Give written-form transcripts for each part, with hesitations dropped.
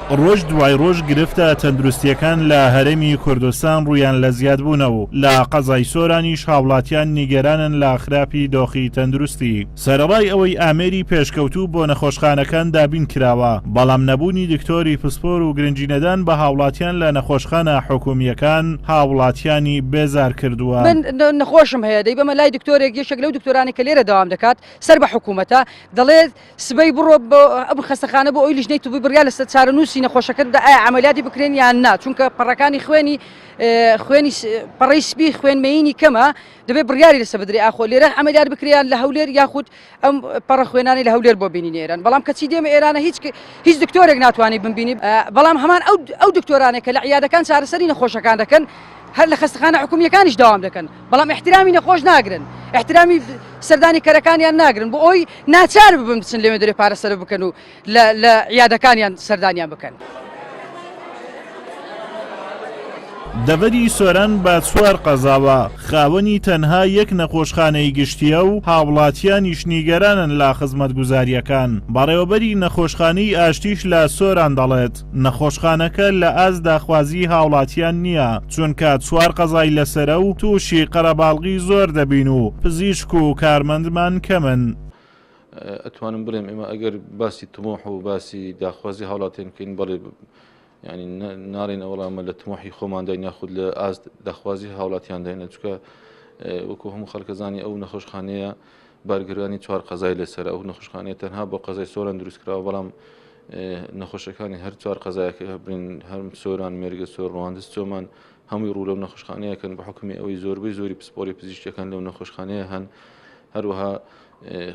ڕۆژ دوای ڕۆژ گرفتە تەندروستییەکان لە هەرێمی کوردستان ڕوویان لە زیادبوونە و لە قەزای سۆرانیش هاوڵاتیان نیگەرانن لە خراپی دۆخی تەندروستی. سەرەڕای ئەوەی ئامێری پێشکەوتوو بۆ نەخۆشخانەکان دابین کراوە، بەڵام نەبوونی دکتۆری پسپۆر و گرنگینەدان بە هاوڵاتیان لە نەخۆشخانە حکومییەکان هاوڵاتیانی بێزار کردووە. من نەخۆشم هەیە دەیبەمە لای دکتۆرێک یەکێک لەو دکتۆرانەی کە لێرە دەوام دەکات سەر بە حکوومەتە دەڵێت سبەی بڕۆ بۆ ئەم خەستەخانە بۆ ئەوی لیژنەی طبی بڕیار لەسەر چارەنووسی نەخۆشەکەت بدە ئایا عەمەلیاتی بکرێن یان نا چونکە پەڕەکانی خوێنی خوێنی پەڕەی سپی خوێن مەیینی کەمە دەبێت بڕیاری لەسەر بدرێ ئاخۆ لێرە عەمەلیات بکرێ یان لە هەولێر یاخود ئەم پەڕە خوێنانی لە هەولێر بۆ بینینی ئێران بەڵام کەچی دێمە ئێرانە هیچ هیچ دکتۆرێک ناتوانێت بمبینی بەڵام هەمان ئەو ئەو دکتۆرانێک کە لە عیادەکان چارەسەری نەخۆشەکان دەکەن هەر لە خەستەخانە حکومیەکانیش داوام دەکەن بەڵام احترامی نەخۆش ناگرن احترامی سەردانی کەرەکانیان ناگرن بۆ ئەوی ناچار ببن بچن لەوێ دەرێ پارە سەرف بکەن و لە عیادەکانیان سەردانیان بکەن. دەڤەری سۆران بە چوار قەزاوە خاوەنی تەنها یەک نەخۆشخانەی گشتییە و هاوڵاتیانیش نیگەرانن لە خزمەتگوزارییەکان، بەڕێوەبەری نەخۆشخانەی ئاشتیش لە سۆران دەڵێت، نەخۆشخانەکە لە ئاست داخوازی هاوڵاتیان نییە، چونکە چوار قەزای لەسەرە و تووشی قەرەباڵغی زۆر دەبین و پزیشک و کارمەندمان کەمن. ئەتوانم بڵێم ئێمە ئەگەر باسی تمۆح و باسی داخوازی هاوڵاتیان بکەین بەڵێ ینی ناڵێن ئەوڵامە لە تمۆحی خۆمانداین یاخود لە ئاست داخوازی هاوڵاتیانداین چکە وەکو هەموو خەڵکەزانی ئەو نەخۆشخانەیە بارگرانی چوار قەزای لەسەر ئەو نەخۆشخانەیە تەنها بۆ قەزای سۆران دروستکراوە بەڵام نەخۆشەکانی هەر چوار قەزایەکە هەبرین هەرم سۆران مێرگە سۆر ڕواندز چۆمان هەمووی ڕوو لەو نەخۆشخانەیەکەن بە حکومی ئەوەی زۆربەی زۆری پسپۆری پزیشکەکان لەو نەخۆشخانەیە هەن هەروەها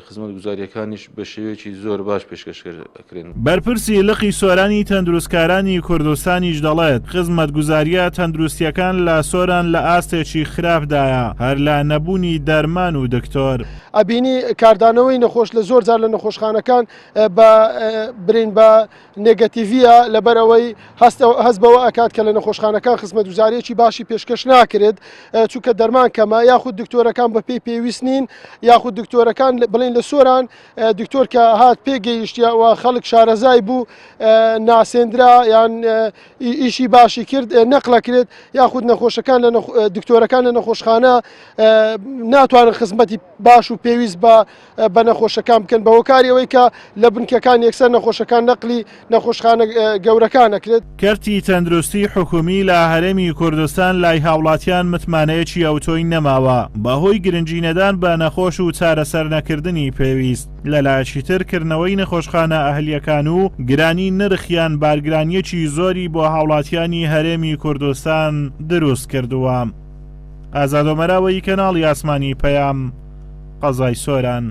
خزمەتگوزارییەکانیش بە شێوەیەکی زۆر باش پێشکەش ئەکرێن. بەرپرسی لقی سۆرانی تەندروستکارانی کوردستانیش دەڵێت، خزمەتگوزارییە تەندروستییەکان لە سۆران لە ئاستێکی خراپدایە، هەر لە نەبوونی دەرمان و دکتۆر. ئەبینی کاردانەوەی نەخۆش لە زۆر جار لە نەخۆشخانەکان بە برین بە نێگەتیڤیە لەبەر ئەوەی هەست بەوە ئەکات کە لە نەخۆشخانەکان خزمەتگوزاریەکی باشی پێشکەش ناکرێت چونکە دەرمان کەمە یاخود دکتۆرەکان بەپێی پێویست نین یاخود دکتۆرەکان بڵین لە سۆران دکتۆر کە هات پێگەیشتە و خەڵک شارەزای بوو ناسێندرا یان ئیشی باشی کرد نەقلەکرێت یاخود نەخۆشەکان لە دکتۆرەکان لە نەخۆشخانە ناتوانن خزمەتی باش و پێویست بە بە نەخۆشەکان بکەن بە هۆکاری ئەوەی کە لە بنکەکان یەکسەر نەخۆشەکان نەقلی نەخۆشخانە گەورەکان ئەکرێت. کەرتی تەندروستی حکومی لە هەرێمی کوردستان لای هاوڵاتیان متمانەیەکی ئەوتۆی نەماوە بەهۆی گرنگی نەدان بە نەخۆش و چارەسەر نەکردنی پێویست، لەلایەکی تر کردنەوەی نەخۆشخانە ئەهلییەکان و گرانی نرخیان بارگرانییەکی زۆری بۆ هاوڵاتیانی هەرێمی کوردستان دروست کردووە. ئازاد ئۆمەراوەیی کەناڵی ئاسمانی پەیام. قەزای سۆران.